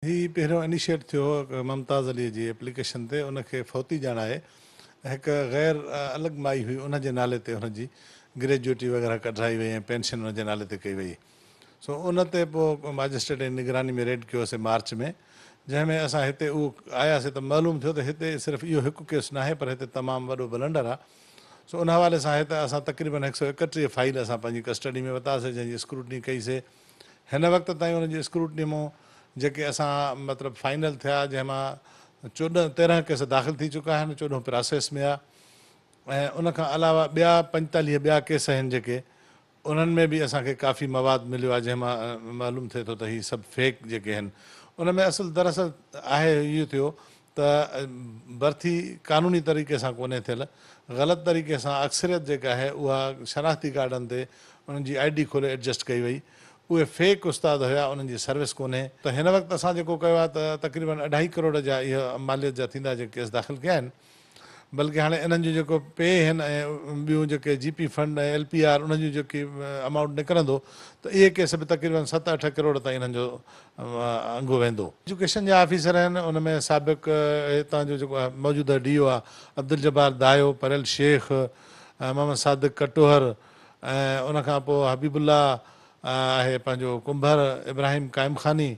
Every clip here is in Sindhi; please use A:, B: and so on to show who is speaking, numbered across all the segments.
A: هي پهريون انيشيٽ ٿيو هو ممتاز علي جي ايپليڪيشن تي ان کي فوتي ڄاڻائي هڪ غير الڳ مائي هئي ان جي نالي تي هن جي گريجوئٽي وغيره ڪڍرائي وئي ۽ پينشن ان جي نالي تي ڪئي وئي سو ان تي پوء ماجسٽريٽ جي نگراني ۾ ريڊ ڪيوسي مارچ ۾ جنهن ۾ اسان هتي اهو آياسي ته معلوم ٿيو ته هتي صرف اهو هڪ ڪيس ناهي پر هتي تمام وڏو بلنڊر آ سو ان حوالي سان هت اسان تقريبن 131 فائيل اسان پنهنجي ڪسٽڊي ۾ ورتاسي جنهن جي اسڪروٽني ڪئي سي هن وقت تائين انهن جي اسڪروٽني مون جيڪي اسان مطلب فائنل ٿيا جنهن مان 14 13 ڪيس داخل ٿي چڪا آهن 14 پراسيس ۾ آ ۽ ان کان علاوه ٻيا 45 ٻيا ڪيس آهن جيڪي انهن ۾ به اسان کي ڪافي مواد مليو آهي جنهن مان معلوم ٿئي ٿو ته هي سڀ فيڪ جيڪي آهن ان ۾ اصل دراصل آهي اهو ٿيو ته برٿي قانوني طريقي سان ڪونهي ٿيل، غلط طريقي سان اڪثريت جيڪا آهي اها شناختي ڪارڊن تي انهن جي I D کولي ايڊجسٽ ڪئي وئي، اهي فيڪ استاد هيا انهن جي سروس ڪونهي. ته هن وقت اسان جيڪو ڪيو آهي ته تقريبن اڍائي ڪروڙ جا اهي ماليت جا ٿيندا جيڪي ڪيس داخل ڪيا آهن. بلڪه هاڻي انهن جون جيڪو پي هن ۽ ٻيون جيڪي G P fund ۽ L P R انهن جون جيڪي امائونٽ نڪرندو ته اهي ڪيس به تقريبن ست اٺ ڪروڙ تائين انهن جو انگ ويندو. ايجوڪيشن جا آفيسر آهن ان ۾ سابق هتان جو جيڪو موجوده ڊي او آهي عبدالجبار دايو، پريل شيخ، محمد صادق ڪٽوهر ۽ ان کان پوء حبيب الله آهي پنهنجو ڪنڀر، ابراهيم قائم خاني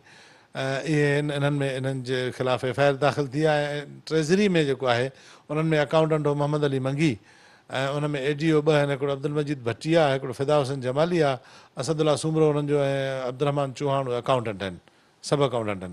A: اهي آهن انهن ۾ انهن جي خلاف ايف I R داخل ٿي آهي ۽ ٽريزري ۾ جيڪو آهي انهن ۾ اڪائونٽنٽ هو محمد علي منگي ۽ ان ۾ اي ڊي او ٻه آهن هڪڙو عبدالمجيد ڀٽي آهي هڪڙو فدا حسين جمالي آهي اسد الله سومرو انهن جو ۽ عبدالرحمان چوهاڻ اهي اڪائونٽنٽ آهن سڀ اڪائونٽنٽ آهن.